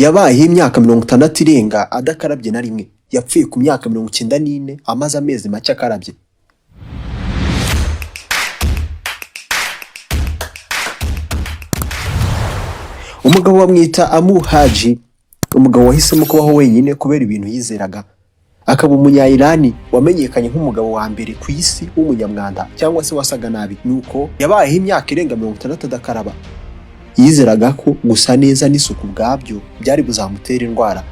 Yabayeho imyaka 60 irenga adakarabye na rimwe. Yapfuye ku myaka 94 amaze amezi make akarabye. Umugabo bamwita Amu Haji, umugabo wahisemo kubaho wenyine kubera ibintu yizeraga, akaba umunya-Irani wamenyekanye nk'umugabo wa mbere ku isi w'umunyamwanda cyangwa se wasaga nabi. Nuko yabayeho imyaka irenga 60 adakaraba. Yizeraga ko gusa neza n'isuku ubwabyo byari buzamutera indwara.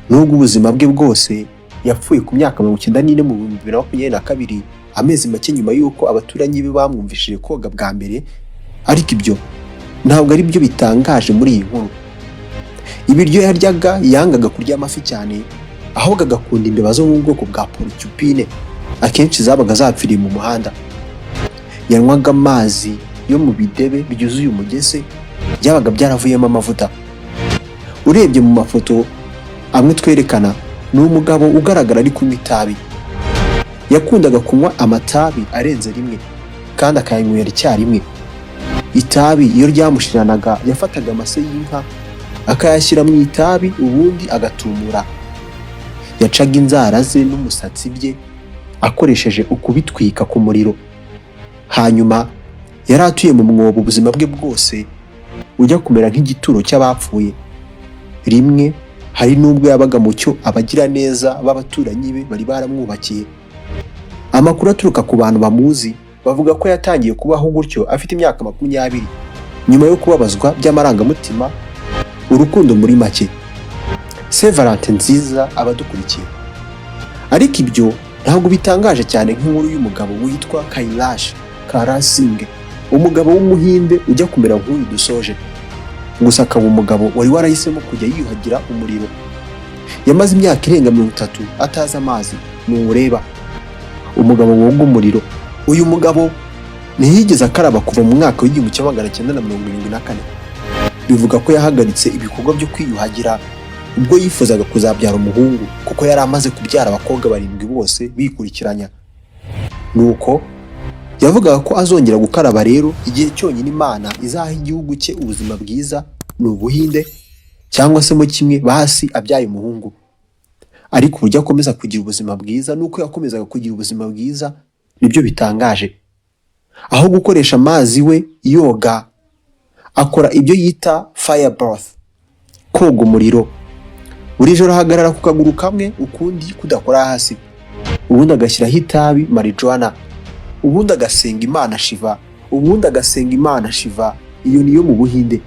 Nubwo ubuzima bwe bwose yapfuye ku myaka 94 mu 2022, amezi make nyuma y'uko abaturanyi be bamwumvishije koga bwa mbere, ariko ibyo ntabwo ari byo bitangaje muri iyi nkuru. Ibiryo yaryaga, yangaga kurya amafi cyane, ahubwo agakunda imbeba zo mu bwoko bwa porcupine, akenshi zabaga zapfiriye mu muhanda. Yanywaga amazi yo mu bidebe byuzuye umugese, byabaga byaravuyemo amavuta. Urebye mu mafoto amwe twerekana, ni umugabo ugaragara ari kunywa itabi. Yakundaga kunywa amatabi arenze rimwe kandi akayanywera icyarimwe. Itabi iyo ryamushiranaga yafataga amase y'inka akayashyira mu itabi ubundi agatumura. Yacaga inzara ze n'umusatsi bye akoresheje ukubitwika ku muriro. Hanyuma yari atuye mu mwobo ubuzima bwe bwose, ujya kumera nk'igituro cy'abapfuye. Rimwe hari n'ubwo yabaga mu cyo abagiraneza b'abaturanyi be bari baramwubakiye. Amakuru aturuka ku bantu bamuzi bavuga ko yatangiye kubaho gutyo afite imyaka 20, nyuma yo kubabazwa by'amarangamutima, urukundo muri make. Saint Valentin nziza abadukurikiye. Ariko ibyo ntabwo bitangaje cyane nk'inkuru y'umugabo witwa Kailash Karasinghe, umugabo w'umuhinde ujya kumera nk'uyu dusoje, gusa akaba umugabo wari warahisemo kujya yiyuhagira umuriro. Yamaze imyaka irenga 30 atazi amazi. Nureba umugabo woga umuriro, uyu mugabo ntiyigeze akaraba kuva mu mwaka w'1974. Bivuga ko yahagaritse ibikorwa byo kwiyuhagira ubwo yifuzaga kuzabyara umuhungu, kuko yari amaze kubyara abakobwa 7 bose bikurikiranya. Nuko yavugaga ko azongera gukaraba rero igihe cyonyine Imana izaha igihugu cye ubuzima bwiza ni Ubuhinde, cyangwa se mo kimwe basi abyaye umuhungu. Ariko uburyo akomeza kugira ubuzima bwiza nuko yakomezaga kugira ubuzima bwiza nibyo bitangaje. Aho gukoresha amazi we yoga, akora ibyo yita fire bath, koga umuriro. Buri joro ahagarara ku kaguru kamwe ukundi kudakora hasi, ubundi agashyiraho itabi marijuana, ubundi agasenga Imana Shiva, ubundi agasenga Imana Shiva, iyo niyo mu Buhinde.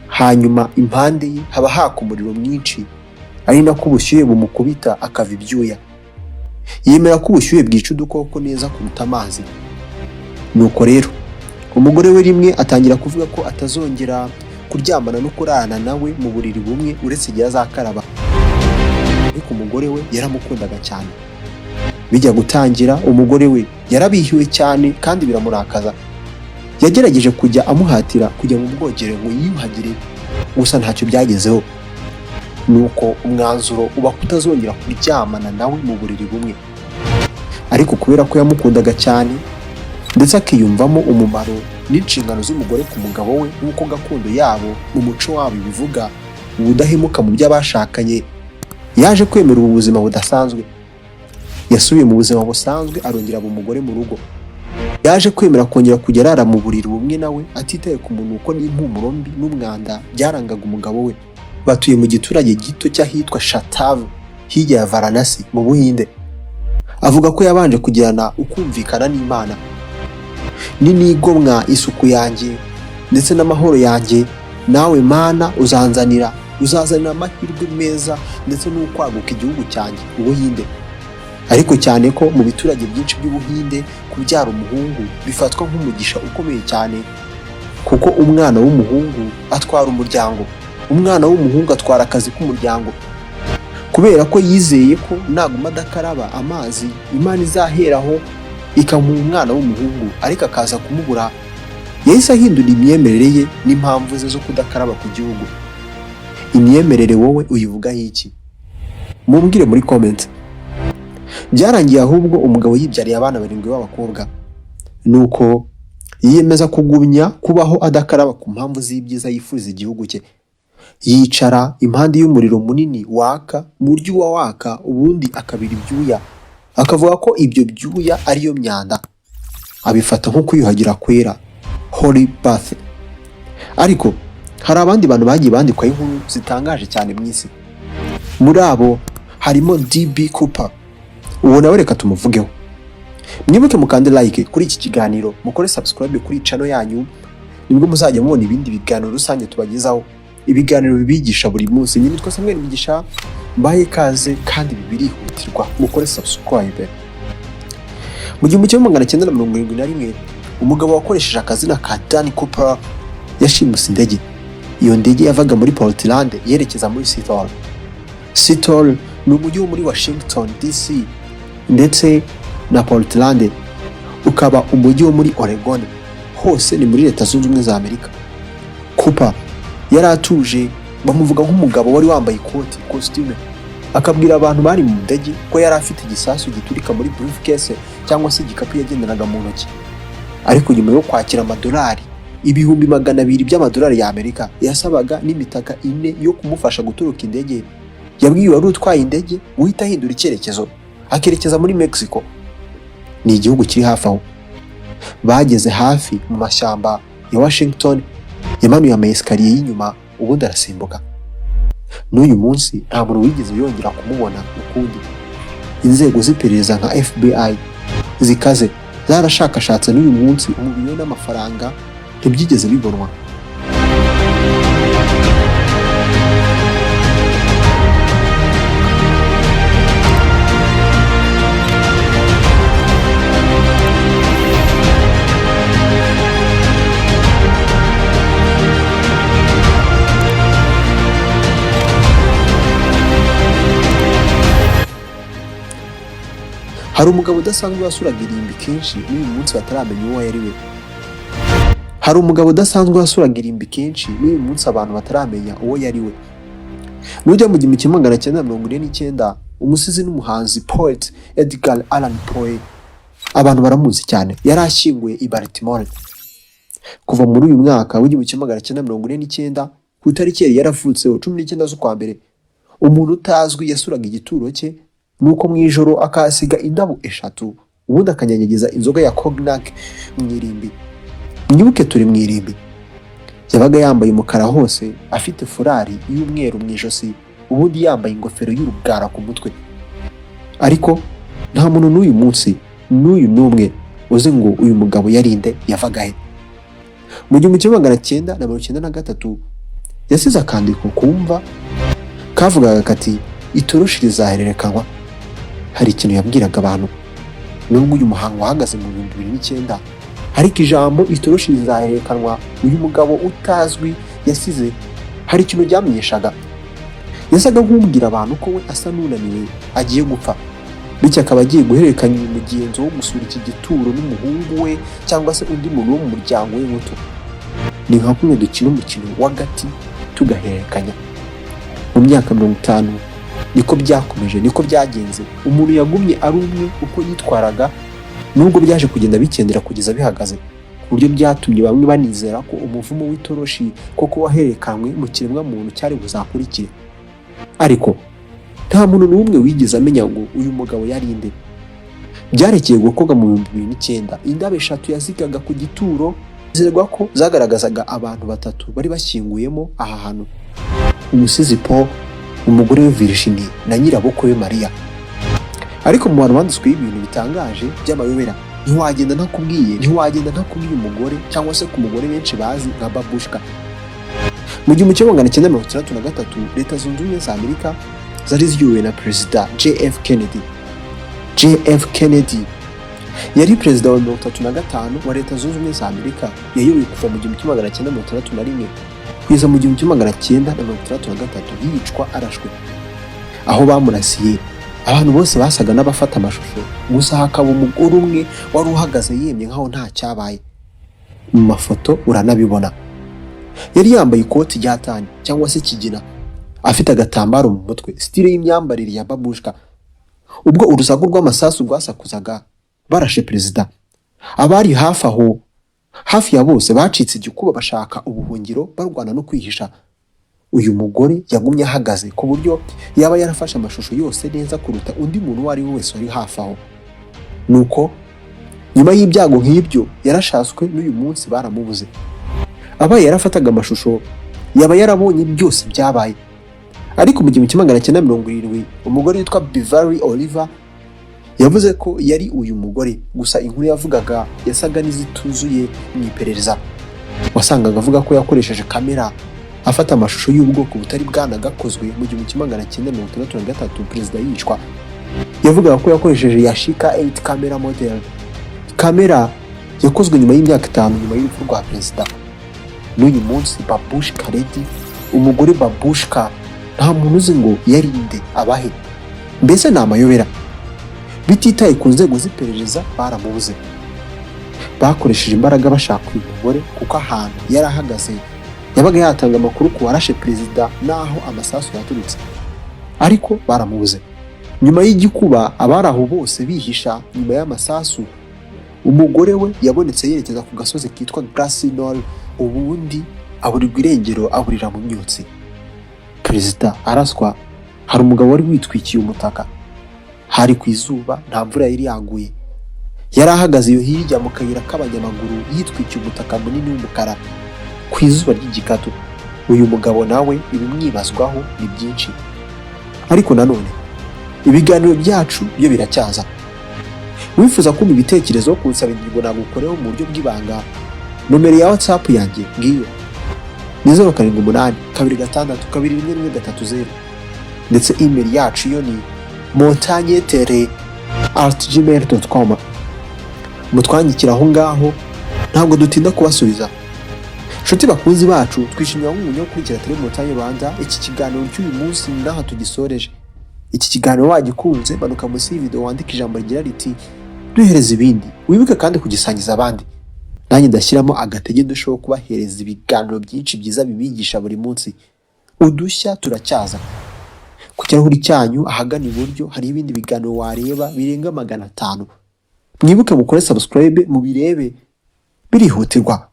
Hanyuma impande ye haba haka umuriro mwinshi, ari nako ubushyuhe bumukubita akava ibyuya. Yemera ko ubushyuhe bwica udukoko neza kuruta amazi. Nuko rero umugore we rimwe atangira kuvuga ko atazongera kuryamana no kurarana nawe mu buriri bumwe uretse igihe azakaraba. Ariko umugore we yaramukundaga cyane. Bijya gutangira umugore we yarabihiwe cyane kandi biramurakaza. Yagerageje kujya amuhatira kujya mu bwogero ngo yiyuhagire, gusa ntacyo byagezeho. Nuko umwanzuro uba kutazongera kuryamana nawe mu buriri bumwe. Ariko kubera ko yamukundaga cyane ndetse akiyumvamo umumaro n'inshingano z'umugore ku mugabo we nk'uko gakondo yabo mu muco wabo ibivuga, ubudahemuka mu by'abashakanye, yaje kwemera ubu buzima budasanzwe. Yasubiye mu buzima busanzwe, arongera aba umugore mu rugo. Yaje kwemera kongera kujya arara mu buriri bumwe nawe, atitaye ku munuko n'impumuro mbi n'umwanda byarangaga umugabo we. Batuye mu giturage gito cy'ahitwa Shatav, hirya ya Varanasi mu Buhinde. Avuga ko yabanje kugirana ukumvikana n'Imana. Ninigomwa isuku yanjye ndetse n'amahoro yanjye, nawe Mana uzazanira amahirwe meza ndetse n'ukwaguka igihugu cyanjye Ubuhinde. Ariko cyane ko mu biturage byinshi by'Ubuhinde kubyara umuhungu bifatwa nk'umugisha ukomeye cyane, kuko umwana w'umuhungu atwara umuryango, umwana w'umuhungu atwara akazi k'umuryango. Kubera ko yizeye ko naguma adakaraba amazi Imana izaheraho ikamuha umwana w'umuhungu, ariko akaza kumubura, yahise ahindura imyemerere ye n'impamvu ze zo kudakaraba ku gihugu. Imyemerere wowe uyivugaho iki? Mumbwire muri comment. Byarangiye ahubwo umugabo yibyariye abana 7 b'abakobwa. Nuko yiyemeza kugumya kubaho adakaraba ku mpamvu z'ibyiza yifuriza igihugu cye. Yicara impande y'umuriro munini waka mu buryo uba waka, ubundi akabira ibyuya, akavuga ko ibyo byuya ariyo myanda. Abifata nko kwiyuhagira kwera, holy bath. Ariko hari abandi bantu bagiye bandikwaho inkuru zitangaje cyane mu isi. Muri abo harimo D.B. Cooper. Uwo nawe reka tumuvugeho. Mwibuke mukande like kuri iki kiganiro, mukore subscribe kuri channel yanyu, nibwo muzajya mubona ibindi biganiro rusange tubagezaho, ibiganiro bibigisha buri munsi. Nyine twese Samuel Mugisha, mbahe ikaze, kandi ibi birihutirwa, mukore subscribe. Mu 1971, umugabo wakoresheje akazina ka Dan Cooper yashimuse indege. Iyo ndege yavaga muri Portland yerekeza muri Seattle. Seattle ni umujyi wo muri Washington DC ndetse na Portland ukaba umujyi wo muri Oregon, hose ni muri Leta Zunze Ubumwe za Amerika. Cooper yari atuje, bamuvuga nk'umugabo wari wambaye ikoti, costume, akabwira abantu bari mu ndege ko yari afite igisasu giturika muri briefcase cyangwa se igikapu yagendanaga mu ntoki. Ariko nyuma yo kwakira amadolari 200,000 by'amadolari y'Amerika yasabaga n'imitaka ine yo kumufasha gutoroka indege, yabwiye uwari utwaye indege guhita ahindura icyerekezo akerekeza muri Mexico, ni igihugu kiri hafi aho. Bageze hafi mu mashyamba ya Washington, yamanuye ama escalier y'inyuma ubundi arasimbuka. N'uyu munsi nta muntu wigeze yongera kumubona ukundi. Inzego z'iperereza nka FBI zikaze zarashakashatse, n'uyu munsi umubiri we n'amafaranga ntibyigeze bibonwa. Hari umugabo udasanzwe wasuraga irimbi kenshi, n'uyu munsi bataramenya uwo yari we. Hari umugabo udasanzwe wasuraga irimbi kenshi, n'uyu munsi abantu bataramenya uwo yari we. Nujya mu 1949, umusizi n'umuhanzi, poet Edgar Allan Poe, abantu baramuzi cyane, yari ashyinguye i Baltimore. Kuva muri uyu mwaka w'1949, ku itariki yari yaravutseho, 19 z'ukwa mbere, umuntu utazwi yasuraga igituro cye, nuko mu ijoro akahasiga indabo eshatu, ubundi akanyanyagiza inzoga ya cognac mu irimbi. Mwibuke turi mu irimbi. Yabaga yambaye umukara hose, afite furari y'umweru mu ijosi, ubundi yambaye ingofero y'urugara ku mutwe. Ariko nta muntu n'uyu munsi n'uyu n'umwe uzi ngo uyu mugabo yarinde, yavaga he. Mu 1993 yasize akandiko kumva kavugaga kati: "Itoroshi rizahererekanwa." Hari ikintu yabwiraga abantu. Nubwo uyu muhango wahagaze mu 2009, ariko ijambo "itoroshi rizahererekanwa" uyu mugabo utazwi yasize, hari ikintu ryamenyeshaga. Yasaga nk'ubwira abantu ko we asa n'unaniwe, agiye gupfa, bityo akaba agiye guhererekanya uyu mugenzo wo gusura iki gituro n'umuhungu we cyangwa se undi muntu wo mu muryango we muto. Ni nka kumwe dukina umukino w'agati tugahererekanya. Mu myaka 50 niko byakomeje, niko byagenze. Umuntu yagumye ari umwe uko yitwaraga, nubwo byaje kugenda bikendera kugeza bihagaze, ku buryo byatumye bamwe banizera ko umuvumo w'itoroshi koko wahererekanywe mu kiremwamuntu cyari buzakurikire. Ariko nta muntu n'umwe wigeze amenya ngo uyu mugabo yari nde. Byarekeye gukorwa mu 2009. Indabo eshatu yasigaga ku gituro zirwa ko zagaragazaga abantu batatu bari bashyinguyemo aha hantu: umusizi Poe, umugore we Virginie na nyirabukwe we Mariya. Ariko mu bantu banditsweho ibintu bitangaje by'amayobera, ntiwagenda ntakubwiye umugore cyangwa se ku mugore benshi bazi nka Babushka. Mu 1963, Leta Zunze Ubumwe za Amerika zari ziyobowe na Perezida JF Kennedy. JF Kennedy yari perezida wa 35 wa Leta Zunze Ubumwe za Amerika. Yayoboye kuva mu 1961 kugeza mu 1963 yicwa arashwe. Aho bamurasiye, abantu bose basaga n'abafata amashusho gusa, hakaba umugore umwe wari uhagaze yemye nkaho nta cyabaye. Mu mafoto uranabibona. Yari yambaye ikoti rya tan cyangwa se kigina, afite agatambaro mu mutwe, style y'imyambarire ya babushka. Ubwo urusaku rw'amasasu rwasakuzaga barashe perezida, abari hafi aho hafi ya bose bacitse igikuba, bashaka ubuhungiro, barwana no kwihisha. Uyu mugore yagumye ahagaze ku buryo yaba yarafashe amashusho yose neza kuruta undi muntu uwo ari we wese wari hafi aho. Nuko nyuma y'ibyago nk'ibyo yarashatswe, n'uyu munsi baramubuze. Abaye yarafataga amashusho, yaba yarabonye byose byabaye. Ariko mu 1970, umugore witwa Beverly Oliver yavuze ko yari uyu mugore. Gusa inkuru yavugaga yasaga n'izituzuye mu iperereza. Wasangaga avuga ko yakoresheje kamera afata amashusho y'ubwoko butari bwanagakozwe mu 1963 perezida yicwa. Yavugaga ko yakoresheje Yashica 8 camera model, kamera yakozwe nyuma y'imyaka 5 nyuma y'urupfu rwa perezida. N'uyu munsi Babushka Lady, umugore Babushka, nta muntu uzi ngo yari nde, abahe, mbese ni amayobera. Bititaye ku nzego z'iperereza, baramubuze. Bakoresheje imbaraga bashaka uyu mugore, kuko ahantu yari ahagaze yabaga yatanga amakuru ku warashe perezida n'aho amasasu yaturutse, ariko baramubuze. Nyuma y'igikuba, abari aho bose bihisha nyuma y'amasasu, umugore we yabonetse yerekeza ku gasozi kitwa Grassy Knoll, ubundi aburirwa irengero, aburira mu myotsi. Perezida araswa, hari umugabo wari witwikiye umutaka. Hari ku izuba, nta mvura yari yaguye. Yari ahagaze iyo hirya mu kayira k'abanyamaguru, yitwikiye umutaka munini w'umukara ku izuba ry'igikatu. Uyu mugabo nawe ibimwibazwaho ni byinshi, ariko nanone ibiganiro byacu byo biracyaza. Wifuza kumva ibitekerezo, kunsaba ingingo nagukoreho mu buryo bw'ibanga, nomero ya WhatsApp yanjye ngiyo, ni 0782621130, ndetse email yacu yo ni montagnetere@gmail.com. Mutwandikira aho ngaho, ntabwo dutinda kubasubiza. Nshuti bakunzi bacu, twishimira nk'umuntu wo gukurikira Tele Montagne Rwanda. Iki kiganiro cy'uyu munsi n'aha tugisoreje. Iki kiganiro wagikunze, manuka munsi y'iyi video wandike ijambo rigira riti "Duhereze ibindi". Wibuke kandi kugisangiza abandi. Nanjye ndashyiramo agatege ndushaho kubahereza ibiganiro byinshi byiza bibigisha buri munsi. Udushya turacyaza. Ku kirahuri cyanyu ahagana iburyo hari ibindi biganiro wareba birenga 500. Mwibuke mukore subscribe mubirebe, birihutirwa.